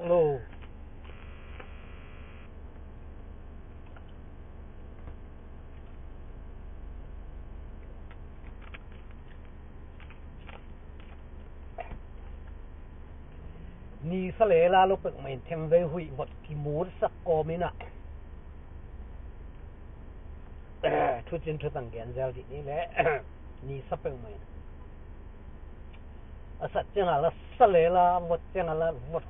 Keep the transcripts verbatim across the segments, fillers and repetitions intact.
Lo. Ni sa le la lo pek mai, themvei huih vot kimut sak kawm in ah, thucin thutang gen zel dih ni le. Ni sa pek mai. A sat ciang a la sa le la, vot ciang a la vot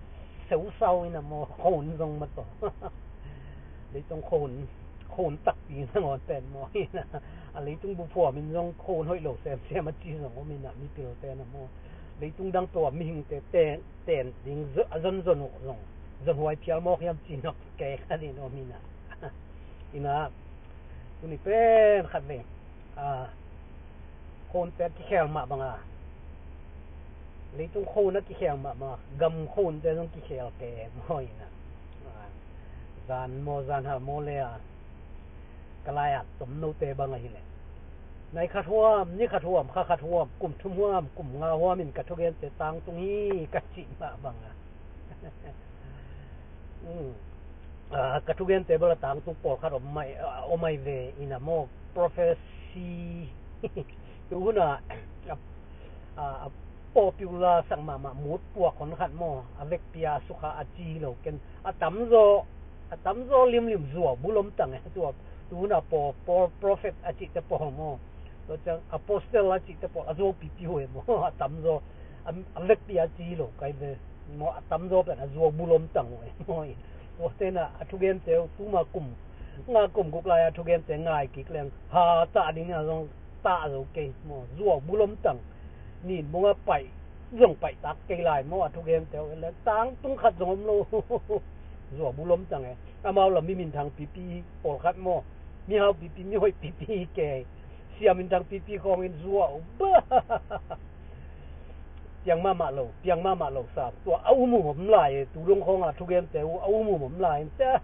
seusau in ah maw, khon zong ma tawh. Leitung khon, khon takpi nangawn pen maw in ah, a leitung bu phuam in zong khon hoih lo semsem a ci zong om in ah, mipil ten ah maw. Leitung dang tua mihingte ten, ten ding zo-, a zon zon uh zong, zon huai phial mawk hiam ci nawk kei khat in om in ah. In ah, tuni pen khat vei, a, khonte a kikhel mah bang a, leitung khon a kikhel mah bang a, gam khonte zong kikhel kei maw in ah. A, zan maw, zan hal maw le a, ka lai-at tomnote bang ahih leh, nai khat huam, ni khat huam, kha khat huam, kum thum huam, kum nga huam in ka thugente tangtung hi ka cih mah bang a. Um. Ah, ka thugente bel a tangtung pawlkhat om mai, ah, om mai ve in ah maw, prophecy. Tu hun a, a, a popular sak mahmah, mut puak hon khat maw, a vekpi a sukha a ci lo ken, a tamzaw, a tamzaw limlim zuau bulom tang e, zuau, tu hun a paw, paw, prophet a cihte pawl maw, tua ciang apostle a cihte pawl a zuau pipi uh e maw, a tamzaw, a, a vekpi a ci lo kai ve maw, a tamzaw pen a zuau bulom tang uh e maw. Tua ten ah a thugente uh, tuma kum nga kum guk lai a thugente ngai kik leng, ha tah ding a zong tah zo kei maw, zuau bulom tang. Nin bung a paih zong paih tak kei lai maw, a thugente uh, le tangtung khat zong om lo. Zuau bulom tang e. Amau la mi minthang pipi pawlkhat maw, mihau pipi, mihoih pipi kei, sia minthang pipi khawng in zuau ba. Piang mahmah lo, piang mahmah lo sa. Tua a um um om lai e, tu dong khawng a thugente uh a um um om lai in cia.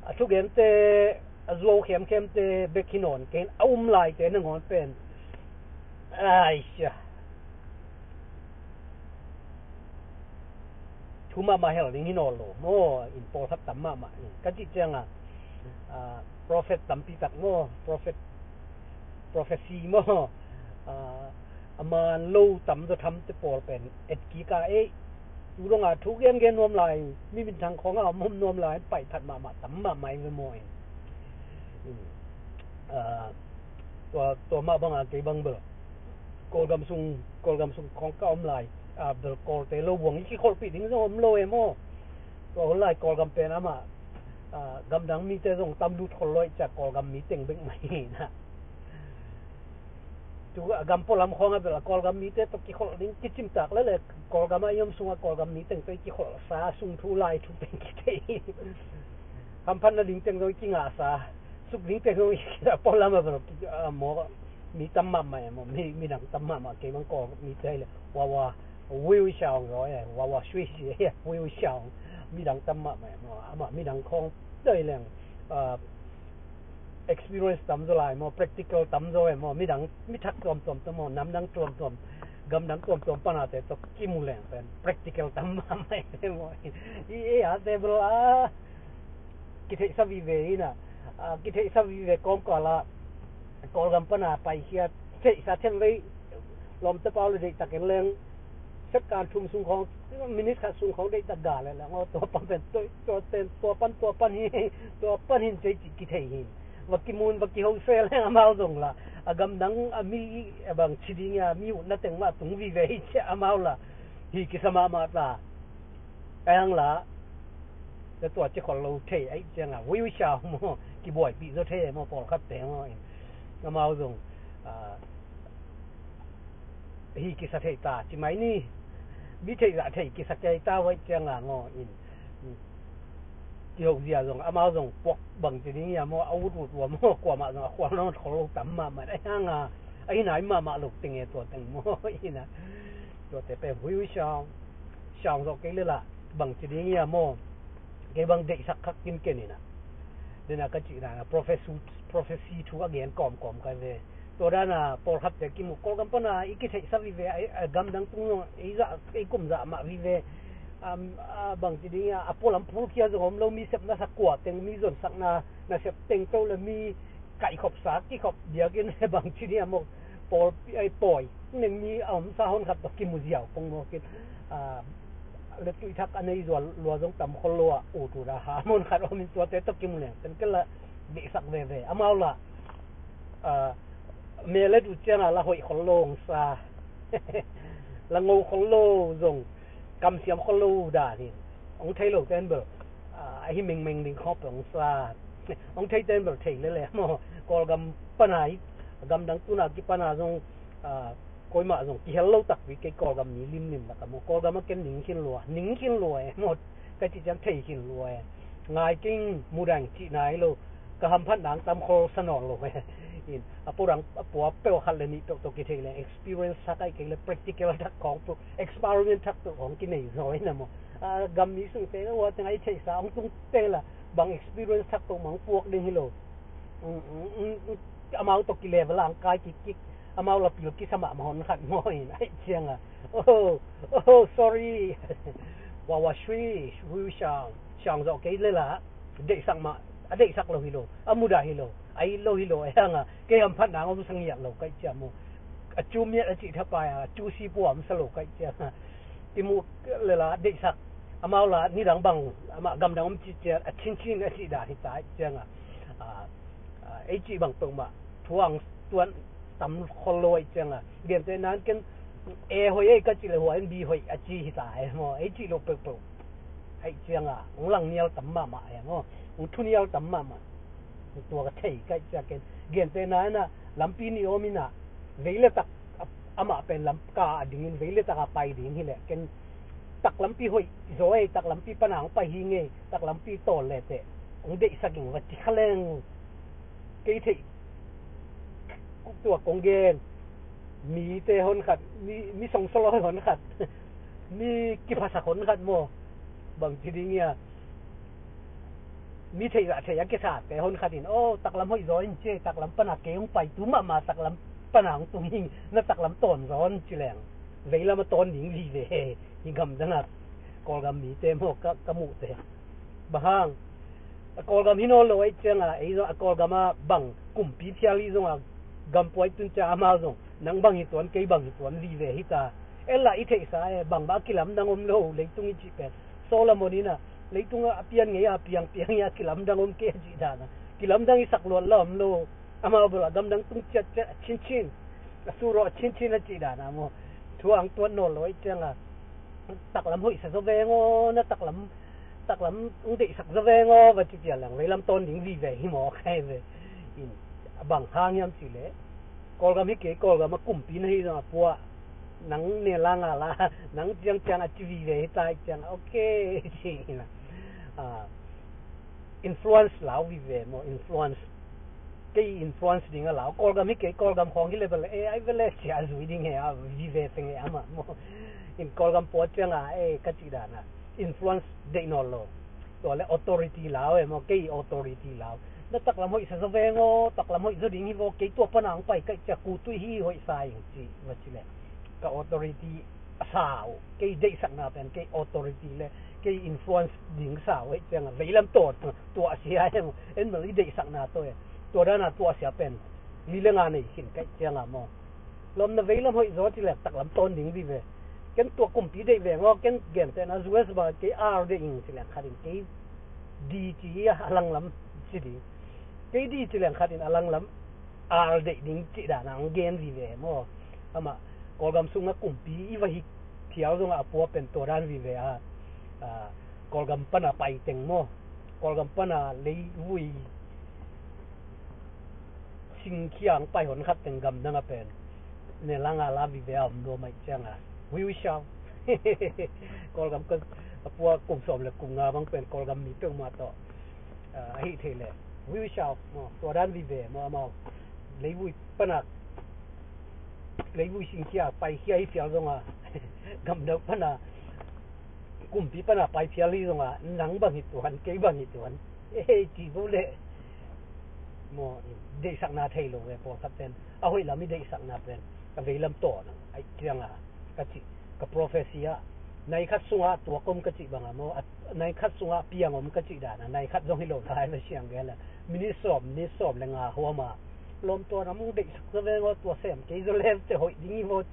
A thugente a zuau khemkhemte bek hi nawn kei in, a um laite nangawn pen, ai cia, thu mahmah hel ding hi nawn lo maw, in pawlkhat tam mahmah in ka cih ciang a, ah, prophet tampi tak maw, prophet, prophecy maw, ah, a man lo tamzaw thamte pawl pen et kik a, ei, tu dong a thu gengen nuam lai, mi minthang khawng a om nuam lai, paih that mahmah tam mahmah in ve maw in. In, ah, tua, tua mah bang a kei bang bel Kawlgam sung, Kawlgam sung khawng ka om lai, ah, bel Kawlte lo buang i kikholhpih ding zong om lo e maw. Tua hun lai Kawlgam pen amah, ah, gamdang mite zong tam lut khol lo i cia, Kawlgam mi teng bek mah hi na. Tu a gam pualam khawng a bel a Kawlgam mite tawh kikholh ding kicimtak lel e, Kawlgam a i om sung a Kawlgam mi teng tawh i kikholhsa, sung thu lai thu pen kithei. Hamphatna ding teng zong i kingahsa, suk ding teng zong i kingah, pualam a bel, ah, maw, mi tam mahmah e maw, mi, midang tam mahmah, kei bang Kawl mite hi leh, wawa, wiu siaung zaw e, wawa sui si e, wiu siaung, midang tam mahmah e maw, amah midang khawng dai leng, ah, experience tam zaw lai maw, practical tam zaw e maw, midang, mi thak tuamtuam tawh maw, namdang tuamtuam, gamdang tuamtuam panate tawh kimu leng pen practical tam mahmah e maw. I, i, a table a kitheihsa vive in a, a, kitheihsa vive kawmkal ah Kawlgam pana paikhiat theihsa themvei lawmte pau le deihtakin leng second thum sung khawng, minute khat sung khawng deihtak ga le leng aw, tua pan pen tua, tua pen, tua pan, tua pan hi, tua pan hin cei cih kithei hin. Va kimun, va kiho se leng amau zong la, a gamdang a mi a bang ci ding a, mi utna teng mah tung vive hi ciah amau la, hi kisa mahmah ta. Ahi hang la, na tua ci khol lo thei ahih ciangin, wiu siau maw, kibuaipih zaw thei maw, pawlkhatte maw in. Amau zong, ah, hi kisa thei ta, ci mai ni. Mi theih zah thei kisa kei ta, ahih ciangin maw in. Kiho zia zong, amau zong puak bang ci ding hia maw, a ut ut ua maw, kuamah zong a khual nawn khol lo tam mahmah, ahi hang a, ahi nai mahmah lo teng e tua teng maw, in a. Tuate pen wiu siau, siau zawh kei le lah, bang ci ding hia maw, kei bang deihsak khak kinken in a. Dena ka cihna na, prophecy, prophecy thu a gen kawmkawm ka ve. Tua dana pawlkhatte kimu, Kawlgam pana i kitheihsa vive, a, a gamdang tung zong, ei zah, ei kum zah mah vive. Am, a, bangci ding a, a pualam phulkhia zong om lo, mi sep nasa kua teng, mi zonsakna nasep teng to le mi kaihkhopsa kikhop biakinn bangci ding a maw, pawl, ai, pawi neng mi a omsa honkhat tawh kimu ziau pong maw kit. A, le tuihthak a nei zual lua zong tam khol lo a, ut ut a ha honkhat om in tuate tawh kimu leng ten kela deihsak veve. Amau la, a, me le duh cianga la hoih khol lo hong sa, la ngo khol lo zong, kamsiam khol lo dan hi. Hong thei lo ten bel, a, ahi mengmeng ding khawng pe hong sa. Hong thei ten bel thei lele maw. Kawlgam pana hi, gamdang tuna kipana zong, a, koimah zong kihel lo takpi kei Kawlgam mi limlim lak a maw. Kawlgam a ken ning khin lua, ning khin lua e maw. Ka cih ciang thei khin lua e. Ngai keng, mudang cihna ahi lo, ka hamphat nang tam khol sa nawn lo e. In, a pua dang, a pua peuh khat le nih peuh tawh kithei le experience thak ahi kei le practical thak khawng peuh, experiment thak peuh khawng kinei zaw in a maw. A, gam mi sungte hua teng ahi theihsa hong tung teng la bang experience thak peuh mah hong puak ding hi lo. Mm, mm, mm, mm. Amau tawh kilevel a hong kai kikkik, amau la pil kisa mahmah honkhat maw in ahi cianga. Oh, oh, sorry. Wawa shui, shui shang, shang zawh kei lela. Deihsak mah, a deihsak lo hi lo, a mudah hi lo, a it lo hi lo, a hianga kei hamphat nang om sa ngiat lo kaih ciang maw. A cu miat a cih thapai a, a cu si puam sa lo kaih cianga. Kimuh lela deihsak, amau la nidang bang, amah gamdang om cih ciang, a cincin a cih dan hi ta aih cianga. A, a, ei cih bang peuhmah thu ang tuan tam khol lo aih cianga. Gentehna in ken A hoih ei ka cih le hua in B hoih a ci hi ta e maw. Ei cih lo peuhpeuh aih cianga hong lang nial tam mahmah e maw. Hong thu nial tam mahmah. Tua ka thei kaih ciang ken. Gentehna in a lampi nih om in a vei le tak, a, amah pen lamka a dingin vei le tak a pai ding hi leh ken taklampi hoih zaw ei, taklampi pana hong pai hi ngei, taklampi tawl le teh hong deihsak ing va ci kha leng. Kei theih tua kong gen, mite honkhat, mi, mi songsoloi honkhat, mi kiphasak honkhat maw, bangci ding ia, mi theihzah theih a kisate honkhat in, aw, taklam hoih zaw in ci, taklam pana kei hong pai tu mahmah, taklam pana hong tung hi, na taklam tawn zaw in ci leng veilam a tawn ding vive hi gamdang a, Kawlgam mite maw ka, ka muhte. Bang hang, a Kawlgam hi nawn lo aih cianga, ei zong a Kawlgam a bang kumpi phial hi zonga, gampuai tun ciang amau zong nang bang hi tuan, kei bang hi tuan vive hi ta. Ella i theihsa e, bangmah a kilamdang om lo, leitung i cih pen Solomon in a, leitung a pian ngei a piangpiang hi a, kilamdang om kei a cih dan a, kilamdang i sak luat la om lo. Amau bel a gamdang tung ciatciat a cincin, a surawh a cincin a cih dan a maw. Thu ang tuat nawn lo aih cianga, taklam hoihsa zaw veng aw, na taklam, taklam hong deihsak zaw veng aw va ci pian leng veilam tawn ding vive hi maw, ka hi ve. In, a bang hang hiam cih leh Kawlgam hi kei, Kawlgam a kumpi na hi zong a pua, nang ne la nga la, nang ciangciang a ci vive hi ta aih cianga, ok ci hi na. A, influence lau vive maw, influence. Kei influence ding a lau, Kawlgam hi kei, Kawlgam khawng hi le bel e, ai vele cia zui ding he a vive teng e amah maw. In Kawlgam pua cianga e ka cih dan a, influence deih nawn lo. Tua le authority lau e maw, kei authority lau. Na taklam hoihsa zaw veng aw, taklam hoih zaw ding hi vaw, kei tua pana ang pai kaih cia ku tuih hi hoihsa ing ci va ci le, ka authority a sa uh, kei deihsakna pen kei authority le kei influence ding sa uh aih cianga veilam tawn tuahsia em, en bel i deihsakna tawh e. Tua dana tuahsia pen li le nga nei khin kaih cianga maw. Lawmna veilam hoih zaw ci lek taklam tawn ding vive. Ken tua kumpi deih veng aw, ken gentehna U S ba kei R deih ing ci leng khat in kei D ci a langlam ci ding. Kei D ci leng khat in a langlam R deih ding cih dan a ang gen vive maw. Amah Kawlgam sunga kumpi i va hi phial zonga a pua pen tua dan vive a, a, Kawlgam pana pai teng maw, Kawlgam pana leivui singkhia ang pai honkhat teng gamdang a pen ne la nga la vive a om lo maih cianga. We, we shall. Kawlgam ka a pua kum sawm le kum nga bang pen Kawlgam mi peuhmah tawh, a, ahi thei le. We, we shall maw, tua dan vive maw, amau leivui pana, leivui singkhia paikhia hi phial zonga, gamdang pana, kumpi pana pai phial hi zonga, nang bang hi tuan, kei bang hi tuan, e, ci vo le maw, deihsakna thei lo ve pawlkhat pen. A hoih lam i deihsakna pen ka veilam tawn ang aih cianga ka ci, ka prophecy ah Nai khat sungah tuak om ka cih bang a maw, a, nai khat sungah piang om ka cih dan a, nai khat zong hi lo lai, va siang gel a. Minit sawm, minit sawm le nga huam a, lawm tua na mung deihsak za veng aw, tua sem kei zaw lem te hoih ding hi vaw.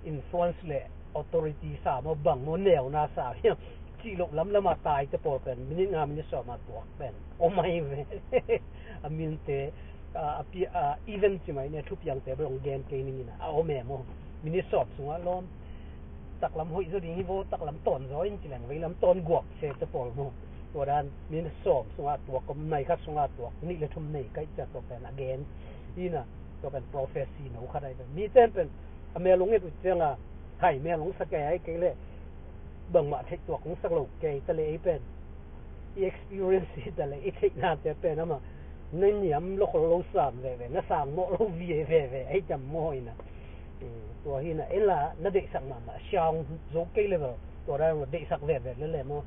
Influence le authority sa maw, bang maw, neuna sa hiam, cih loh lamlam a tai te pawl pen minit nga, minit sawm a tuak pen om ahi ve. A min te, a, a pi-, a, event ci mai ni, a thupiang te bel hong gen kei ning in a, a om e maw. Minit sawm sungah lawm, taklam hoih zaw ding hi vaw, taklam tawn zaw in ci leng, veilam tawn guak se te pawl maw. Tua dan minit sawm sungah tuak om, nai khat sungah tuak, nih le thum nei ka hih ciang tua pen a gen hi na, tua pen prophecy no khat ahi pen. Mi ten pen a mel hong et uh ciang a, hai mel hong sa kei, ahi kei leh bangmah theih tuak hong sak lo kei ta leh, ei pen i experience hi ta leh, i theihnate pen amah na niam lo khol lo sam veve, na sang mawh lo vie veve, ei tam maw hi na. Tua hi na, en la na deihsak mahmah, siang zo kei level, tua dan lo deihsak veve le le maw,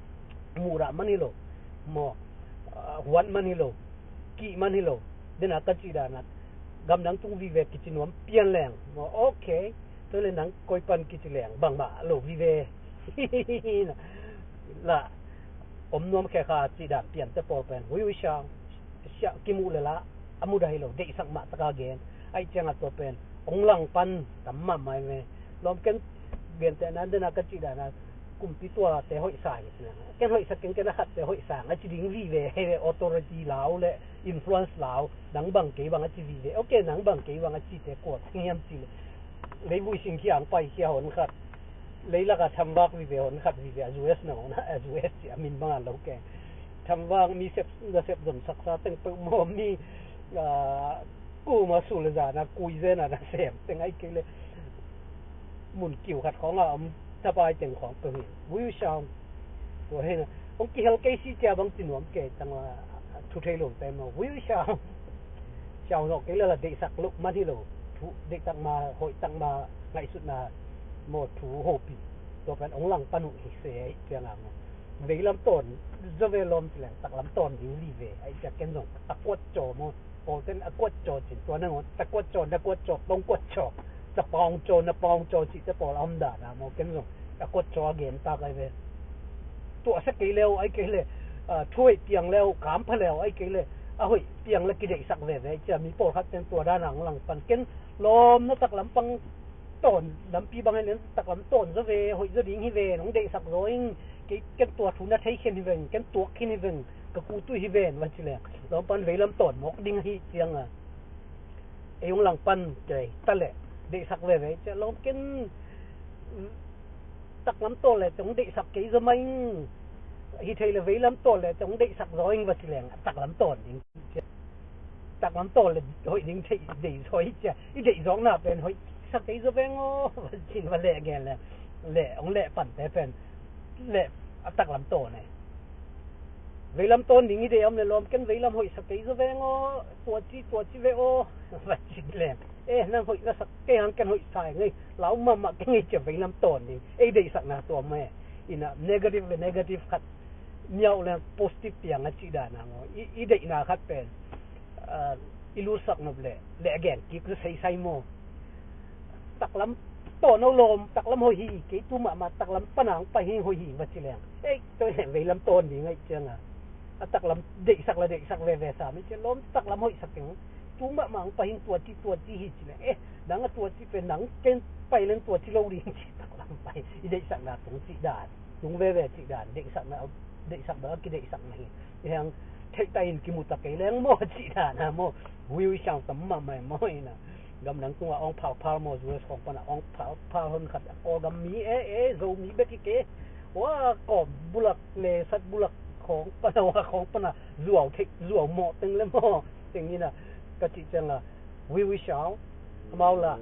muh rah man hi lo maw, ah, huat man hi lo, kih man hi lo. Dena ka cih dan a, gamdang tung vive kici nuam pian leng maw, okay. Tua le nang koi pan kici leng bangmah lo vive. La om nuam khe kha cih dan pian te pawl pen, hui hui siang, siang kimuh le la a mudah hi lo, deihsak mah taka gen. Ahi ciang a tua pen hong lang pan tam mahmah hi ve. Lawm ken gentehna dena ka cih dan a, kumpi tuate hoih sa hi, ken hoih sa keng, ken a khatte hoih sa a ci ding vive hi ve, authority lau le influence lau, nang bang kei bang a ci vive. Okay, nang bang kei bang a cite kua hiam ci le, leivui sing khia hong pai khia hon khat, leilak a thamvak vive hon khat vive, a US na hon, a US ci a min bang a lo keng. Thamvak mi sep, na sep zon saksa teng peuh maw, mi, ah, kuma sul le zana kui zena na sem teng, ahi kei le mun kiu khat khawng a om tapai teng khawng peuh hi. Vui siang. Tua hi na, hong kihel kei si cia bang ci nuam kei tang a, thu thei lo te maw. Vui siang. Siang zawh kei le la deihsak loh man hi lo. Thu deihtak ma, hoihtak ma ngaihsutna maw, thu hopih. Tua pen hong lang pan uh hi se, ahi ciang a maw. Veilam tawn zaw ve lawm ci leng, taklam tawn ding vive. Ahi ciang ken zong a kuat caw maw. Pawl ten a kuat caw cin, tua nangawn ta kuat caw, na kuat caw, tong kuat caw, ta paung caw, na paung caw cihte pawl a om dan a maw, ken zong a kuat caw a gen tak ahi ve. Tuahsia kei leu ahi kei le, ah, thu hoih piang leu, kampha leu ahi kei le, a hoih piang le kideihsak veve cia mi pawlkhat ten tua dan a hong lang pan, ken lawm na taklam pang tawn lampi bang hi len, taklam tawn zaw ve, hoih zaw ding hi ve, nong deihsak zaw ing, kei ken tua thu na thei khin hi veng, ken tuak khin hi veng, ka kutuih hi ven, va ci leng lawm pan veilam tawn mawk ding ahi ciang a, ei hong lang pan kei ta leh deihsak veve cia lawm ken taklam tawn le tong deihsak kei zaw mai ing, hi thei le veilam tawn le tong deihsak zaw ing, va ci leng taklam tawn ding. Taklam tawn le hoih ding thei, deih zaw hi cia, i deih zawkna pen hoih sa kei zaw veng aw, va cin va leh gen le, leh hong leh pante pen leh a taklam tawn e. Veilam tawn ding i deih om le lawm ken veilam hoih sa kei zaw veng aw, tua ci, tua ci ve aw, va cin leng, eh, nang hoih na sak kei hang ken hoih sa ngei, lau mahmah kei ngei cia veilam tawn ding, ei deihsakna tua mah e. Ina negative le negative khat miauh le positive piang a cih dan a maw, i, i deihna khat pen, ah, i lutsak nop le, le a gen kik seisai maw. Taklam tawn aw lawm, taklam hoih hi, kei tu mahmah taklam pan a hong pai hi, hoih hi, va ci leng, ei, tua le veilam tawn ding ahi ciang a, a taklam deihsak la deihsak veve sa mi cia lawm, taklam hoih sak keng, tu mahmah hong pai hi, tua ci, tua ci hi ci leng, eh, nang a tua ci pen nang ken pai leng tua ci lo ding ci, taklam pai, i deihsakna tung cih dan, tung veve cih dan, deihsakna, deihsak bang a kideihsakna hi. Hiang theihta in kimuta kei leng maw cih dan a maw. Vui siang tam mahmah maw ina. Gamdang tunga awng phalphal maw, US khawng pana awng phalphal hon khat, Kawlgam mi e, e, Zomi bek hi kei. Wa, kawm bulak le sat bulak khawng pana, wa khawng pana zuau theih, zuau mawh teng le maw. Teng ina ka cih ciang a, vui vui siang. Amau la,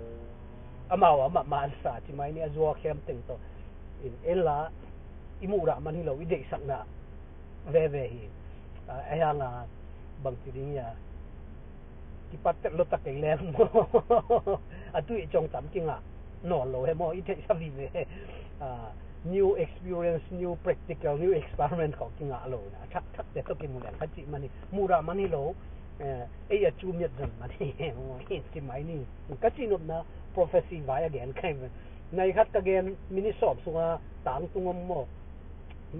amau a mahmah sa ci mai ni, a zuau khem teng tawh. In en la, i muh rah man hi lo, i deihsakna veve hi. Ah, a hiang a bangci ding hi a, kipat tet lo ta kei leng maw. A tui cong tam kingah nawn lo he maw, i theihsa vive. Ah, new experience, new practical, new experiment khawng kingah lo na. A thakthak te tawh kimu leng kha cih man hi, muh rah man hi lo. Eh, ei a cu miat zon man hi. Ci mai ni. Ka cihnopna prophecy vai a gen kai. Nai khat ka gen, minute sawm sunga tangtung om maw?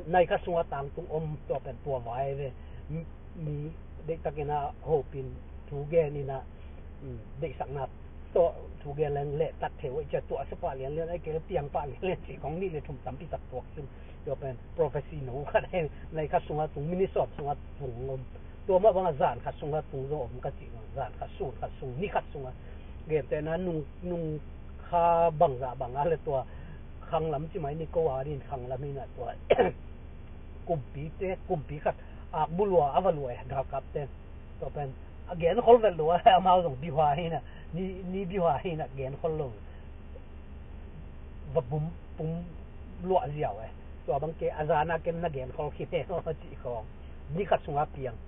Nai khat sunga tangtung om, tua pen tua vai ve. Mi deihtakin a hopin thu gen in a, deihsakna tawh thu gen leng lehtat thei uh, cia tuahsia pah lianlian, ai kei le piang pah lianlian cih khong nih le thum tampi tak tuak sin. Tua pen prophecy no khat hi, nai khat sunga tung, minute sawm sunga tung om. Tua mah banga zan khat sunga tung zong om ka cih, zan khat, sun khat sung, ni khat sunga. Gentehna nung, nung kha bangzah banga le tua khanglam ci mai ni ko a din khanglam hi na tua. Kumpite, kumpi khat ak bulua a va lua e, galkapte. Tua pen a genkhol vet lo a, amau zong biuha hi na, ni, ni biuha hi na genkhol lo. Va bum, pum luah ziau e. Tua bang ke a zana ken na genkhol khin e, cih khong. Ni khat sunga piang.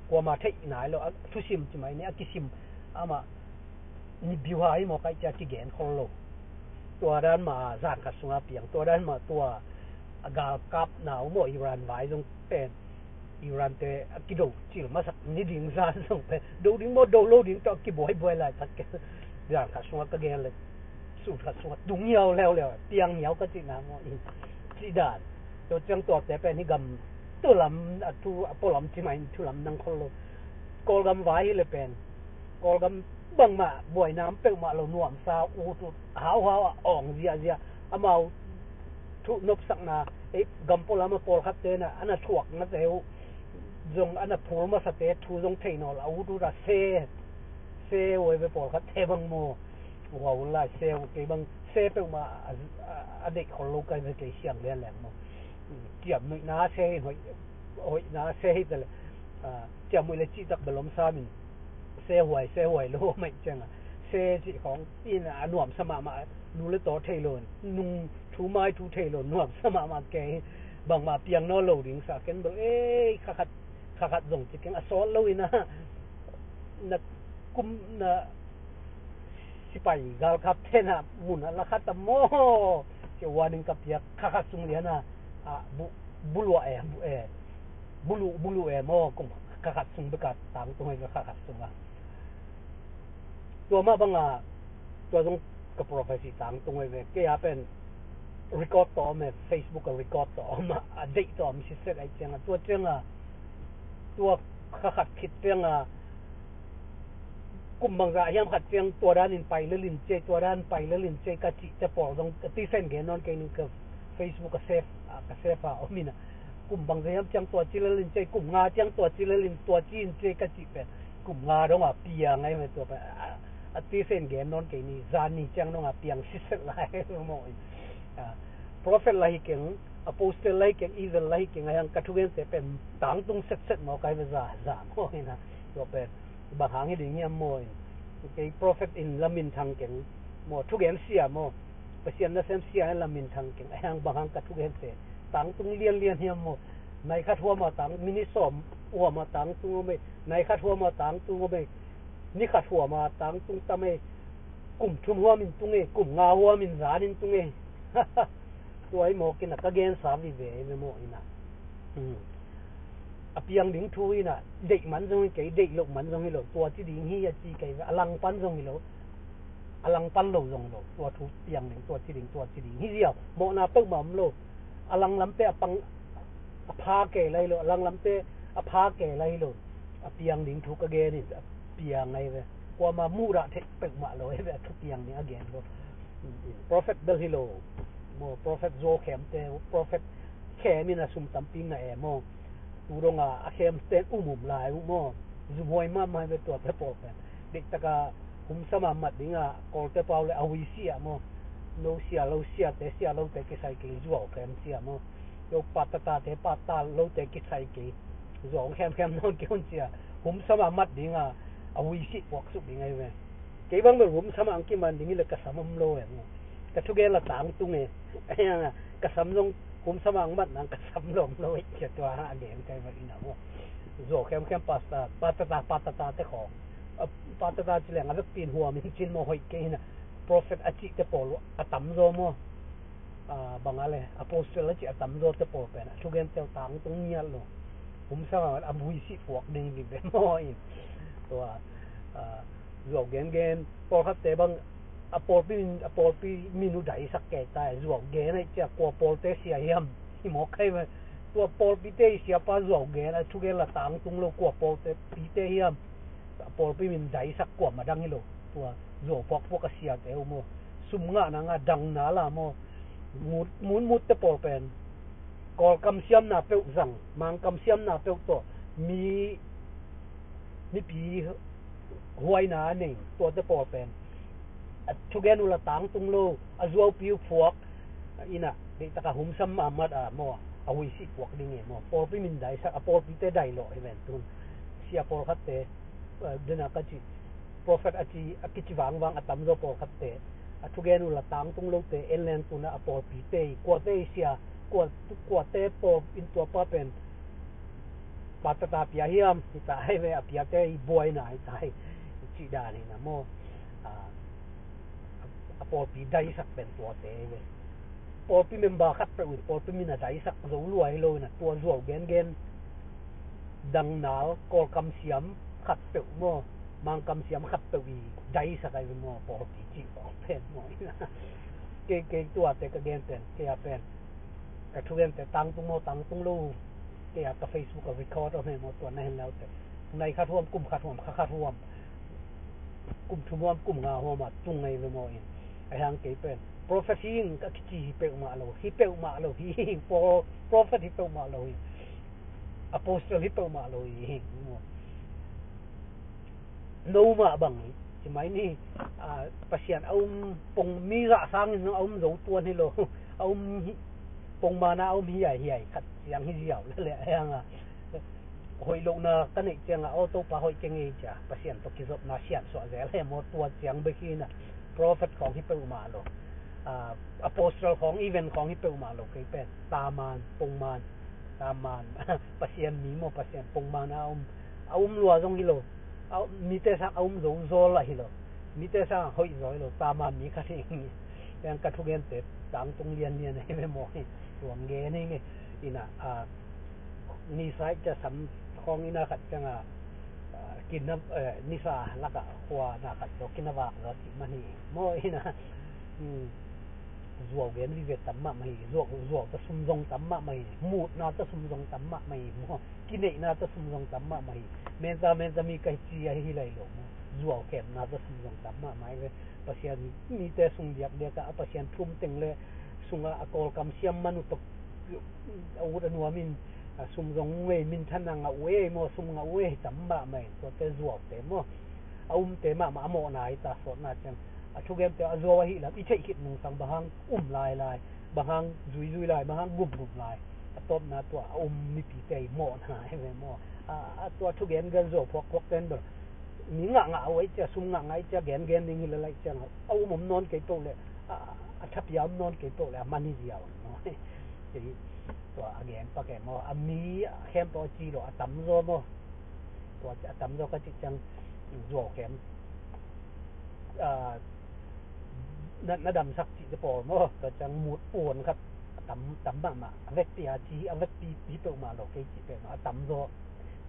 Kuama theih nai lo, a thusim ci mai ni, a kisim, amah ni biuha hi maw kaih cia kigenkhol lo. Tua dan mah zan khat sunga piang, tua dan mah tua a galkapna uh maw, Iran vai zong pen, Iran te a kido cil masak ni ding zan zong pen, do ding maw, do lo ding tawh a kibuaibuai laitak ke. Zan khat sunga ka gen le, sun khat sunga tung ngiau leuleu, piang ngiau ka cihna maw, i cih dan. Tua ciang tuate pen hi gam tulam, a thu a pualam ci mai, thulam nang khol lo. Kawlgam vai hi le pen, Kawlgam bangmah buaina om peuhmah lo, nuamsa, ut ut, hauhau a awng ziahziah. Amau thu nopsakna, ei, gam pualam a pawlkhatte na, a na thuaknate uh zong, a na phul masate thu zong thei nawl a, ut ut a se, se uh ei ve pawlkhatte bang maw. Ua un lai se uh, kei bang se peuhmah a, a, a deih khol lo kai ve kei siang lian leng maw. Ciamnuihna se hi, hoih, hoihna se hi tale. Ciamnuih le cihtak bel om samin, se huai, se huai lo maih cianga, se cih khong in a nuamsa mahmah, lu le taw thei lo, nung thu mai thu thei lo, nuamsa mahmah kei. Bangmah piang naw lo ding sa ken bel, ei, kha khat, kha khat zong ci keng a sawt lo in a, na kum na sipai galkap tena mun a la khat a maw, cia warning ka piak, kha khat sung lian a, a, bu, buluah e, bu, e, bulu, bulu e maw, kum kha khat sung beka tangtung hi ve, kha khat sung a. Tua mah banga, tua zong ka prophecy tangtung hi ve, kei a pen record tawh om e, Facebook a record tawh om a, a deih tawh om siset ai cianga, tua cianga, tua kha khat khit cianga, kum bangzah hiam khat ciang tua danin pai lelin ciai, tua dan pai lelin ciai ka cihte pawl zong a tisen gen nawn kei ning, ka Facebook a save, a, ka save a om ina. Kum bangzah hiam ciang tua ci lelin ciai, kum nga ciang tua ci lelin, tua ci in ciai ka cih pen kum nga donga piang ai mai tua pen, a, a tisen gen nawn kei ni, zan ni ciang donga piang siset lai maw in. A, prophet la hi keng, apostle la hi keng, evil la hi keng, a hiang ka thugente pen tangtung setset maw kai ve, za, za maw ina. Tua pen bang hang hi ding hiam maw in. Kei prophet in la minthang keng maw, thugen sia maw, Pasian nasem sia in la minthang keng, a hiang bang hang ka thugente tangtung lianlian hiam maw. Nai khat huama tang, minute sawm huama tangtung om e, nai khat huama tangtung om e, ni khat huama tangtung tam e, kum thum huamin tung e, kum nga huamin zanin tung e. Tua hi mawk ina ka gensa vive hi ve maw ina. A piang ding thu ina, deih man zong hi kei, deih loh man zong hi lo, tua ci ding hi a ci kei ve, a langpan zong hi lo, a langpan lo zong hi lo, tua thu piang ding, tua ci ding, tua ci ding hi ziau, mawhna peuhmah om lo. A langlamte a pang, a pha kei lai lo, a langlamte a pha kei lai lo. A piang ding thu ka gen in, a piang ngai ve. Kuama muhdah theih peuhmah lo hi ve, a thu piang ding a gen lo. Prophet bel hi lo maw, prophet zuau khemte, prophet khem in a sum tampi ngah e maw. Tu donga a khemte umum lai uh maw. Zumhuai mahmah hi ve tuate pawl pen. Deihtaka humsama mat dinga Kawlte pau le a hui sia maw. No sia lo siate, sia lote kisai kei, zuau khem sia maw. Yo patatate, pata lote kisai kei, zuau khemkhem nawn kei un sia. Humsama mat dinga a hui sih puaksuk ding ahi ve. Kei bang bel humsama ang kiman ding hi le ka sam om lo e maw. Ka thugen la tangtung e. Ka sam zong humsama ang mat nang ka sam lawm lo e. Cia tua ha a gen kai va ina maw. Zuau khemkhem pasta, patata, patata te khawng. A, patata ci leng a vekpin huam in cin maw, hoih kei hina. Prophet a cihte pawl a tamzaw maw. A, bang a le, apostle a cih a tamzawte pawl pen a thugente uh tangtung ngiat lo. Humsama a hui sih puak ding hi ve maw in. Tua, a, zuau gengen, pawlkhatte bang A pawlpi min, a pawlpi min uh daisak kei ta, zuau gen aih cia kua pawlte sia hiam? Hi mawk kei ve. Tua pawlpite i siapa zuau gen, a thugen la tangtung lo, kua pawlpite hiam? A pawlpi min daisak kua madang hi lo. Tua zuau phuakphuak a siate uh maw, sum ngahna ngah, dangna la maw, mut mut mutte pawl pen Kawlkam siamna peuh zang, Mangkam siamna peuh tawh mi mipi huaina a nei tuate pawl pen a thugen uh la tangtung lo, a zuaupi uh phuak ina deihtaka humsam mahmah a maw, a huisih puak ding e maw. Pawlpi min daisak, a pawlpite dai lawh hi ven tun. Sia pawlkhatte, eh, dena ka ci, prophet a ci, a kici vangvang a tamzaw pawlkhatte, a thugen uh la tangtung lote en leng tuna a pawlpite i kuate i sia, kua, kuate pawl in tua pa pen patata pia hiam, hi ta hi ve, a piate i buaina hi ta hi, i cih dan hi na maw. A, a pawlpi daisak pen tuate hi ve. Pawlpi member khat peuh in pawlpi min a daisak zo lua hi lo in a, tua zuau gengen dangnal Kawlkam siam khat peuh maw, Mangkam siam khat peuh i daisak ahi ve maw, pawlpi cih pawlpen maw. Kei, kei tuate ka gen pen, kei a pen ka thugente tangtung maw, tangtung lo, kei a ka Facebook a record om he maw, tua na hen laute. Nai khat huam, kum khat huam, kha khat huam, kum thum huam, kum nga huam a tung ngai ve maw in. A hiang kei pen prophet hi ing ka kici hi peuhmah lo, hi peuhmah lo hi, pro-, prophet hi peuhmah lo hi, apostle hi peuhmah lo hi. No mah bang hi, hi mai ni, a, Pasian a um pong, mi zah sangin a um zo tuan hi lo, a um hi, pongmana a um hiaihiai khat ciang hi ziau le le a hiang a. Hoih lohna ka neih cianga, aw Topa hoih kei ngei cia, Pasian tawh kizopna siansuah zel he maw, tua ciang bek hi na. Prophet khawng hi peuhmah lo. Ah, apostle khawng, event khawng hi peuhmah lo, kei pen taman, pongman, taman, Pasian mi maw, Pasian pongman a um, a um lua zong hi lo. A, mite sang a um zo zawl a hi lo. Mite sang hoih zaw hi lo, taman mi khat hi. Pen ka thugente tangtung lianlian a hi ve maw hi. Tuang gen hi nge. Ina, ah, nisa i cia sam khawng ina khat cianga, ah, kina, eh, nisa laka khua na khat zaw kina vak zaw cih man hi maw ina. Hmm. Zuau gen vive tam mahmah hi, zuau, zuau ta sum zong tam mahmah hi, mutna ta sum zong tam mahmah hi maw, kineihna ta sum zong tam mahmah hi. Menza, menza mi ka hi ci a hi lai lo maw, zuau khemna ta sum zong tam mahmah hi ve. Pasian mite sung diakdiak ah, a Pasian thum teng le sungah a Kawlkam siam man uh tawh a ut a nuam in, a sum zong ngei minthan a ngah uh ei maw, sum ngah uh ei tam mahmah in, tuate zuaute maw. A umte mahmah a mawhna hi ta, sawtna ciang. A thugente a zuau ahih lam i theih khit nungsang bang hang um lailai, bang hang zuizui lai, bang hang gumgum lai. A tawpna tua a um mipite i mawhna hi ve maw. A, a tua thugen gen zuau phuakphuak ten bel mi ngahngah uh aih cia, sum ngahngah aih cia, gengen ding hi lalaih ciang a um om nawn kei peuh leh, a, a thapia om nawn kei peuh leh a man hi ziau maw. Kei tua a gen pak e maw, a mi khempeuh a ci lo, a tamzaw maw. Tua a tamzaw ka cih ciang zuau khem, a, na, na damsak cihte pawl maw, tua ciang mut puan khat a tam, tam mahmah, a vekpi a ci, a vekpi hi peuhmah lo, kei cih peuhmah a tamzaw.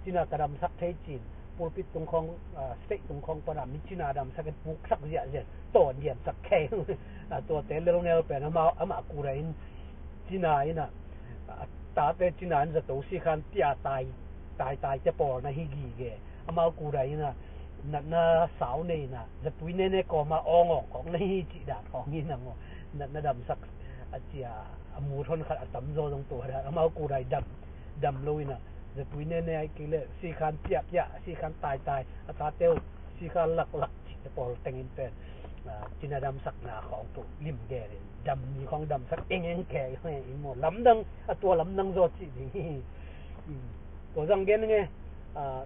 Cina ka damsak thei cin, pulpit tung khawng, ah, stage tung khawng pana mi cina damsak in puksak ziahziah, tawn diansak kei. Ah, tuate lelngel pen amah, amah kura in cina ina, ah, tate cina in zato sikhan pia tai, tai, taite pawl na hi gige. Amau kura ina natna sau nei ina, zatui nene kawma awngawng khawng na hi cih dan khawng ina maw. Natna damsak a cia, a mut hon khat a tamzaw zong tua dan. Amau kura i dam dam lo ina, zatui nene ai kei le sikhan piahpiah, sikhan taitai, a tateu sikhan laklak cihte pawl tengin pen, ah, cina damsakna khawng tu lim gelin dam ni khawng damsak engeng kei hi maw, lamdang, a tua lamdang zaw cih ding hi. Hmm. Tua zang gen nge, ah,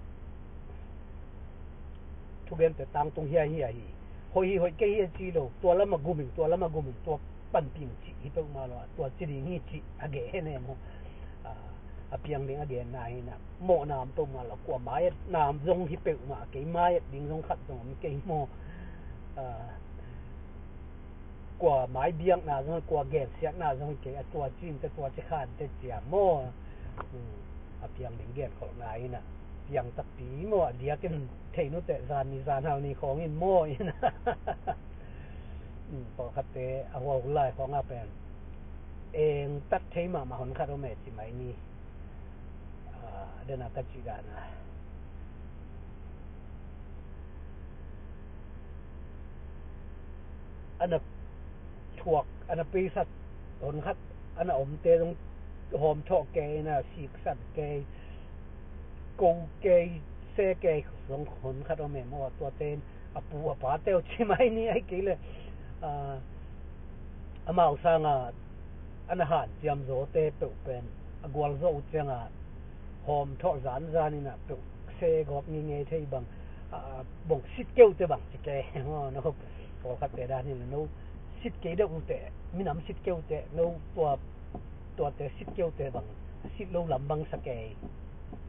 thugente tangtung hiaihiai hi. Hoih hi, hoih kei hi a ci lo, tua lama guming, tua lama guming, tua panping cih hi peuhmah lo, tua ci ding hi cih a geh hen e maw. Ah, a piang ding a genna hi na, mawhna om peuhmah lo, kua mai-etna zong hi peuhmah kei, mai-et ding zong khat zong om kei maw. Ah, kua mai biakna zong, kua gensiatna zong kei, a tua cinte, tua cikhante cia maw. Hmm, a piang ding genkholhna hi na, piang takpi maw, a diakin thei nuteh zan ni zan hau ni khawngin maw hi na. Pawlkhatte a huau lai khawngah pen eng tat thei mahmah honkhat om e ci mai ni. Dena ka cih dana a na thuak, a na peisak honkhat a na omte zong hawmthawh kei, na siksan kei, ko kei, se kei zong honkhat om e maw. Tuate in a pu a pate uh ci mai ni, ahih kei leh amau sanga a na hanciam zawte peuh pen a gualzawh uh cianga hawmthawh zanzan ina peuh se gawp ngeingei thei bang, bong sit keute bang ci kei maw. No pawlkhatte dan hi le, no sit kei deuh uh teh, minam sit keute, no tua tuate sit keute bang, sit lo lam bang sa kei,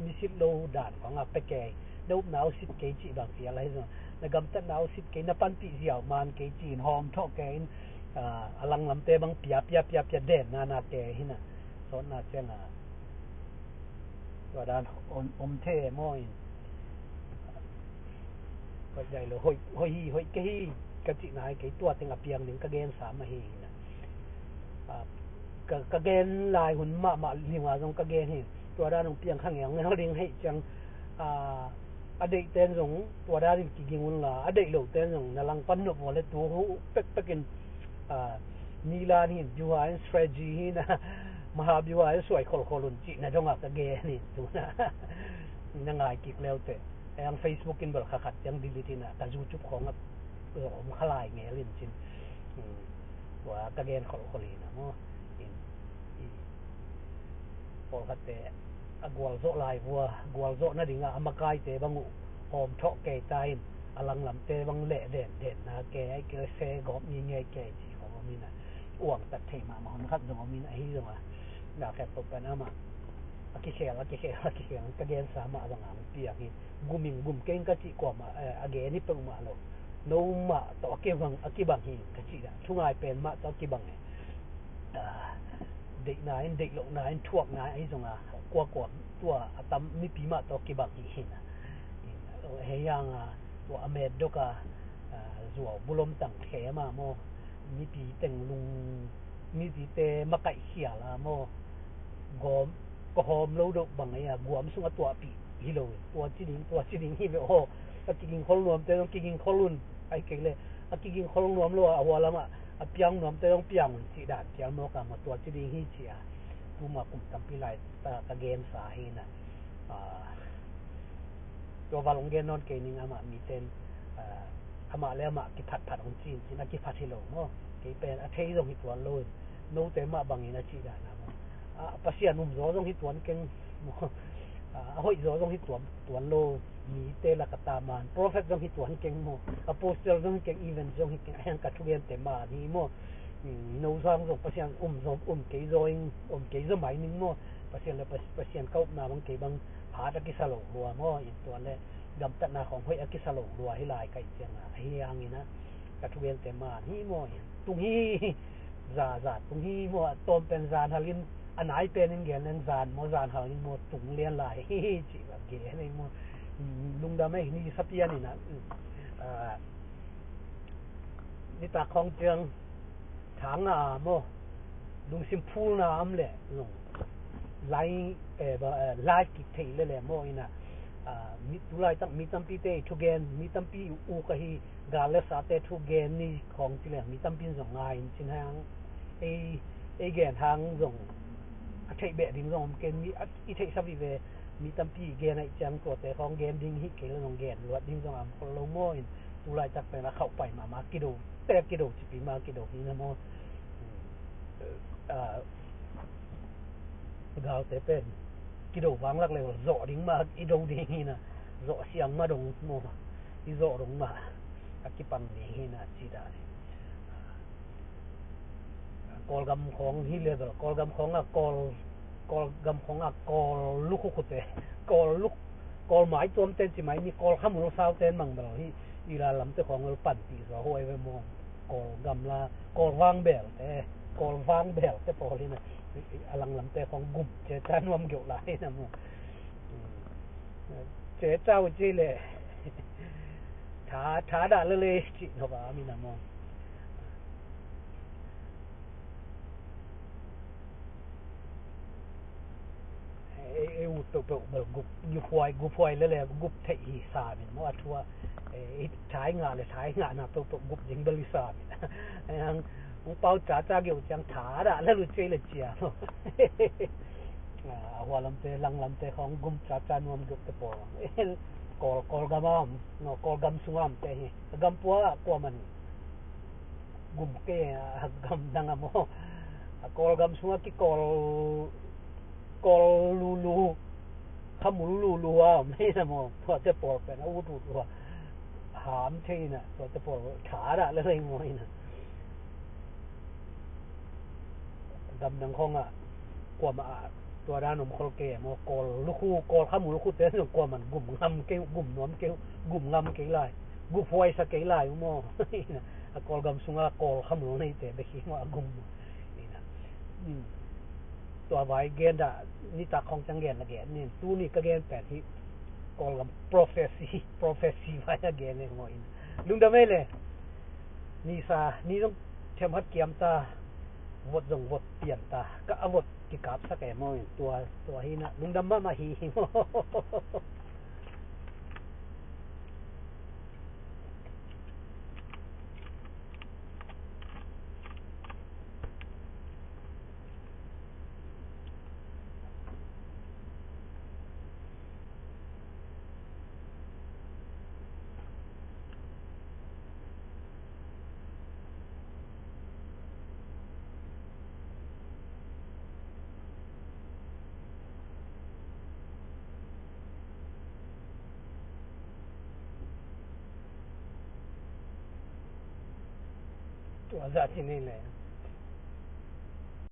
mi sit lo dan khawngah pia kei, na upna uh sit kei cih bang ci a lai zong, na gamtatna uh sit kei, na panpih ziau man kei ci-in hawmthawh kei in, a langlamte bang pia pia pia pia den nana kei hina. Sawtna cianga tua dan om, om thei maw in. Hoih dai lo, hoih, hoih hi, hoih kei hi ka cihna hi kei, tua teng a piang ding ka gensa mah hi. Ka, ka gen lai hun mahmah liunga zong ka gen hi. Tua dan hong piang kha ngeungeu ding hei ciang, a deihten zong tua danin kiging unla, a deih loten zong na langpan nop vua le tu hu pekpekin, nilan hin, biuha in strategy hina, maha biuha in suai kholkhol un cihna donga ka gen hi tuna. Na ngai kik leute. Heng Facebook in bel kha khat ciang delete ina, ka YouTube khawngah zong om kha lai ngel in cin. Tua ka gen kholkhol ina maw. In, i, pawlkhatte a gualzawh lai vua, gualzawh nadinga a makaite bang uh hawmthawh kei ta in, a langlamte bang leh den den na kei, ahih kei leh se gawp ngeingei kei ci khawng om ina, uangtat thei mahmah honkhat zong om ina, ahi zonga na khet peuh pen amah a kikhel, a kikhel, a kikhel, ka gensa mah banga hong piang hi. Gum in gum keng ka cih kuamah a gen hi peuhmah lo. No mah tawh a kibang, a kibang hi ka cih dah. Thungai pen mah tawh a kibang hi. Deihna in, deih lohna in, thuakna ahi zonga kuakua tua a tam mipi mah tawh a kibang hi hina. Hei hanga tua a metdoka zuau bulom tang khema maw, mipi tenglung, mipite makaih khiala maw, gawm ka hawm lo deuh bang ahi a, guam sungah tuahpih hi lo in, tua ci ding, tua ci ding hi ve aw. A kigingkhol nuamte zong kigingkhol un, ahih kei leh a kigingkhol nuam lo a, a hua lamah a piang nuamte zong piang un cih dan pial mawk a maw, tua ci ding hi ci a. Tuma kum tampi lai ta ka gensa hi na. Tua val hong gen nawn kei ning, amah miten amah le amah kiphatphat hong ci in cin, a kiphat hi lo maw. Kei pen a thei zong hi tuan lo in, note mah bangin a cih dan a maw. Pasian um zaw zong hi tuan keng maw. A hoih zaw zong hi tuan, tuan lo. Mite lak a taman prophet zong hi tuan keng maw. Apostle zong hi keng, event zong hi keng, a hiang ka thugente man hi maw. No sang zong Pasian um zaw, um kei zaw in, um kei zaw mai ning maw. Pasian le Pasian ka upna bang kei bang phat a kisa lo lua maw. In tua le gamtatna khawng hoih a kisa lo lua hi lai ka ih ciangin, ahi hangin a ka thugente man hi maw. In tung hi, za za tung hi maw. A tawm pen zan halin, a nai pen in gen leng zan maw, zan halin maw, tung lian lai hi hi cih a gen hi maw. Lungdam ei, ni sapian in a, nitak khawng ciang thang a maw, lungsim phulna am le zong lai, eh, ba, eh, lai kik thei le le maw ina, ah, mi, tu laitak mi tampite i thugen, mi tampi uk ahi, gal le sate thugen ni khawng ci le mi tampin zong ngai in cin hang, ei, ei gen hang zong a theih beh ding zong om ken, mi a, i theihsa vive, mi tampi i gen aih ciang tuate khawng gen ding hi kei le zong gen luat ding zong am khol lo maw in, tu laitak pen a khauh pai mahmah, kido te kido cipi ma kido hi na maw. Ah, galte pen kido vanglak le zawh ding ma i do ding hi na, zawh siang ma dong maw, i zawh dong ma a kipang ding hi na ci dan hi. Kawlgam khawng hi level, Kawlgam khawng a Kawl, Kawlgam khawng a Kawl lukhukhute, Kawl luk, Kawl mai tuamte ci mai ni, Kawl khamul saute mang bel hi, i la lamte khawng ul panpih zaw huai ve maw. Kawl gamla, Kawl vangbelte, Kawl vangbelte pawl hi na, a langlamte khawng gum ce ca nuam geuh lai hi na maw. Ce ca uh ci le tha, tha dah le le cih nop a mi na maw. Ut peuhpeuh bel gup, gup huai, gup huai lele gup theih hi sam in maw, a thu a, eh, thai ngah le thai ngahna peuhpeuh gup ding bel hi sam in. Ang, ang pau caca geuh ciang thadah le lu cei le cia maw. A hua lamte, lang lamte khawng gum caca nuam geuh te pawl. Kawl, Kawlgam a om, no, Kawlgam sung a om te hi. Gam pua kuaman gum kei a, gam dang a maw. A Kawlgam sung a kikawl, kawl lulu, khamul lulu a om hi na maw. Tuate pawl pen a ut ut lua. Ham thei na, tuate pawl thadah le lei maw hi na. Gam dang khawng a, kuamah a tua dan om khol kei maw, Kawl lukhu, Kawl khamul lukhu te zong kuaman gum ngam kei, gum nuam kei, gum ngam kei lai, gup huaisa kei lai maw. A Kawlgam sung a Kawl khamul neite bek hi maw a gum. Ina. Hmm. Tua vai gen dah, nitak khawng ciang gen la gen ning, tuni ka gen pen hi Kawlgam prophecy, prophecy vai a gen e maw ina. Lungdam ei le. Nisa, ni zong thiam hat kiam ta, vot zong vot pian ta, ka a vot kikapsak e maw in, tua, tua hi na, lungdam mahmah hi hi maw. Tua zah ci ni le.